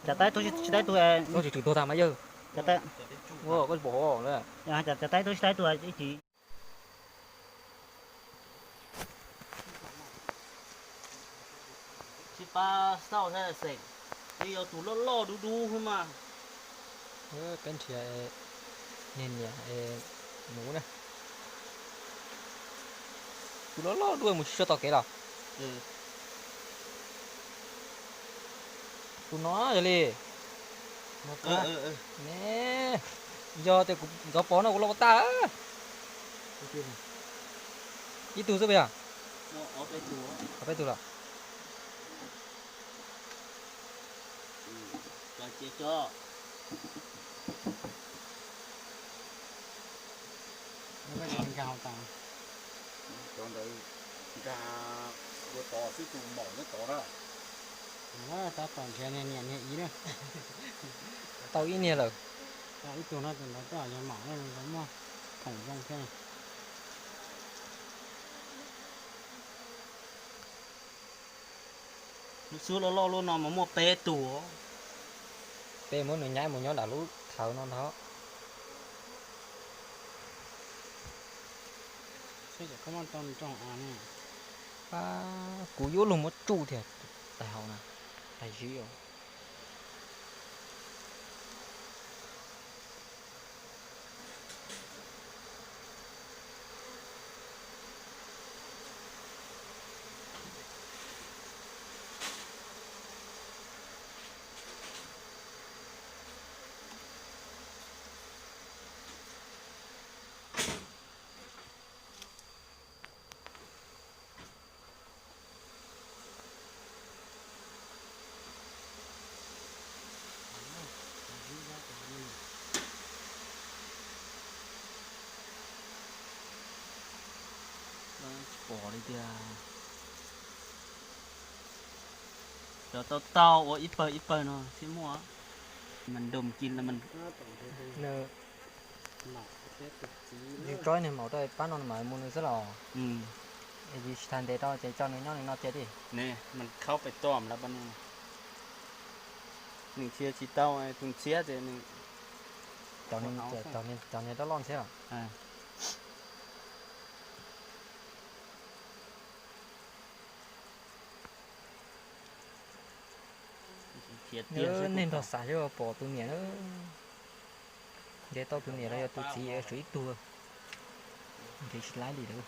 Cov taib tub tsis taib tug, tub tsis tug tag mas yawg. Cov taib, ua koj pom lawm. Cov taib tub tsis taib tug ib chim. Tsis pab xauj thiab xeem, yeej yog tus loj loj dub dub xwb mas. Peb nrhiav niag niam mus na. Tus loj loj dub mus tsis tshua tom kev los. Tus no yog li. Ne, yog tias kuv ntxov pom no kuv los ua tag. Ib tug xwb puas yog? Ob peb tug los. Cov ntawd nkag dua tod xwb, tus maum nyob tod na. Tab tom nrhiav niag niam niag ib na. Tau ib niag lawm. Tau ib tug no, tus ntawd twb yog maum, muaj khoom zoo thiab. Lub xub loj loj lub no mas muaj peb tug. Peb muab nws nyaib mus nyob nram lub thawv no ntag. Kuv yuav luag muab tsuj thiab, tais haus na, tais zib os. Tsis pom li tiag. Cov tau tau ua ib pawg ib pawg no thiaj muaj. Mas ntom kis mas. Yus tso ib niag maum rau pab no mas mus nws xwb los. Yus tsis tas ntes rau ces tso nws nyob nws no tiag tiag. Mas khaub pem tom lawm pab no. Nws thiaj tsis tau tus ntxhiab ces nws cov niag loj loj ntxhiab. Nej nrog xav seb pom tus niam na. Ntes tau tus niam los yog tus txiv tshuav ib tug. Ntes tsis laib li lawm.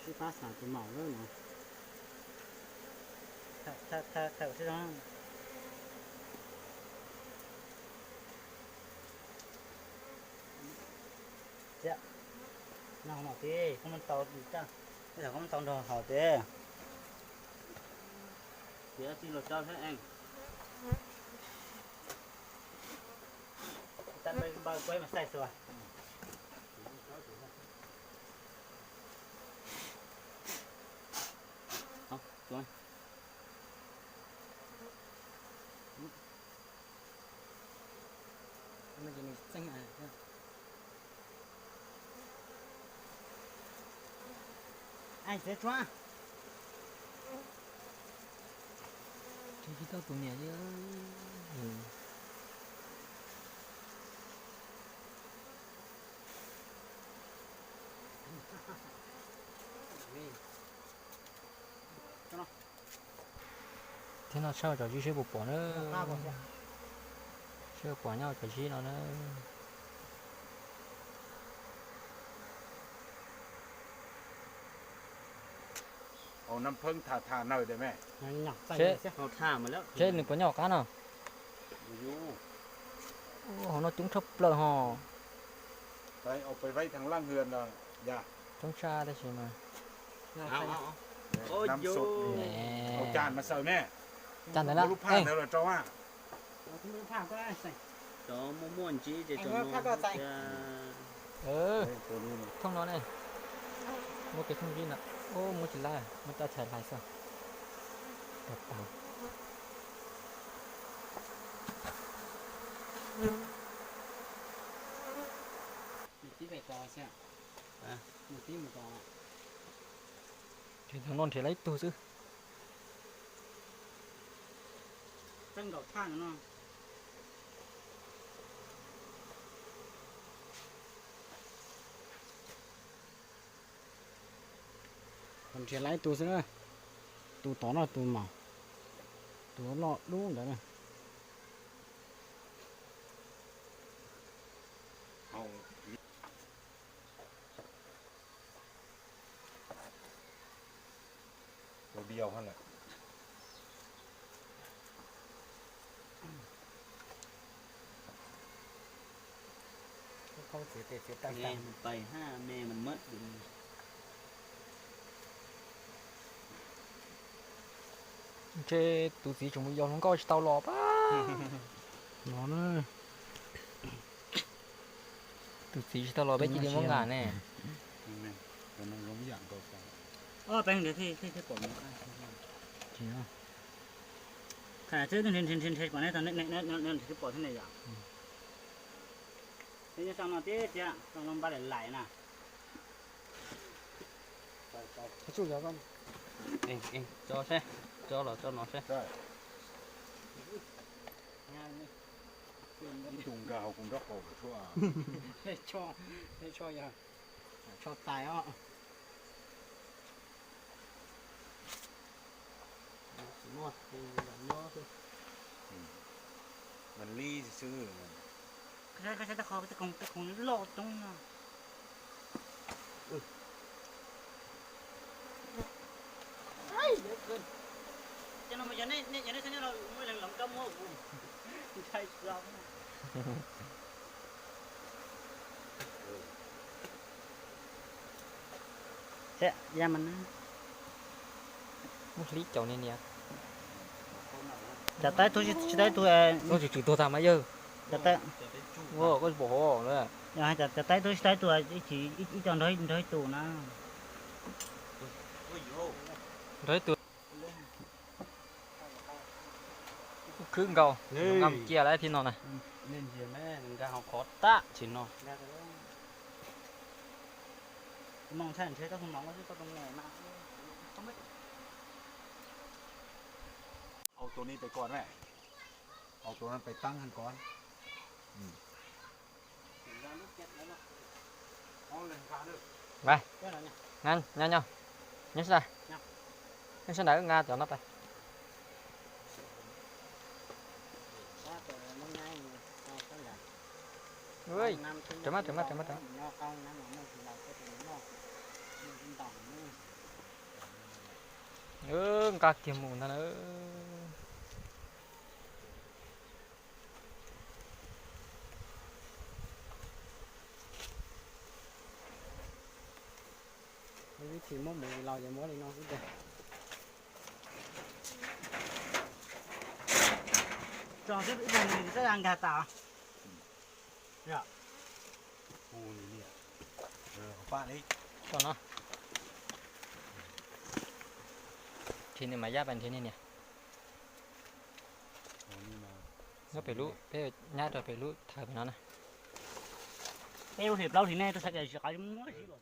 Sib pab xav tus maum lawm no. Txiv, noj hauv no tib, koj muab tau, koj muab tau nrog haus tib. Txiv, txij los tso thiab. Tau npawb kuab mas xaij xwb. Tsis tau tus niam li. Thiab no tshaj tso zib seb puas pom na. Seb puas pom nyob tso zib no na. Seb nws puas nyob qab no. Hauv no coob tshaj plaws ho. Coob tshaj tab sis mas. Cas ntawd na. Thooj no ne. Muab kev thooj zib na. Muab tsis laib, muab tau txhais hlais xwb. Tau tau. Ces thaum no nrhiav lawm ib tug xwb. Nrhiav lawm ib tug xwb na. Tus tod no tus mas, tus loj dub ntawd na. Ntshe tus txiv tseem mus yos hluas nkauj tsis tau los pab. No, tus txiv tsis tau los peb cia li muab nqa ne. Pom thiab ne yom. Nyob sab no tib thiab, npaj lais lais na. Tso seb, tso los tso no seb. Tso tais os. Mas li xwb. Koj saib, koj saib tej qhov, tej khoom, tej khoom loj coob no. Cov no mas yog nej, yog nej txhob nyob no muab leej hloov rov muab kuv ntshai tsis tau. Muab hlib caum niag niam. Cov taib tug tsis taib tug. Koj tsum tsum tuag tag mas yawg. Koj tsis pom hov lawm. Cov taib tug tsis taib tug ib co nrog ib tug na. Nrog ib tug. Khwb nkaus, nqa mus cia lawm thiab no na. Nqa hauv qhov tag tsis no. Au tus ni pem ko na, au tus no pem tab hab ko. Nyob, nyob, nyob sab, nyob sab ntawd nqa cov no pais. Rov maj, rov maj, rov maj, rov maj. Nqa kiag mus ntag na. Vib thim muab mus laus ces muab li no xwb tiag. Tso xwb ib pliag nws twb nkag tas. Tso no. Nrhiav niag mas yab pais nrhiav niag niam. Nyob pem lub, peb nyab rau pem lub thawv pem no na. Peb lub hlis plaub hlis nej tuaj saib tias tsis qab muab zib los.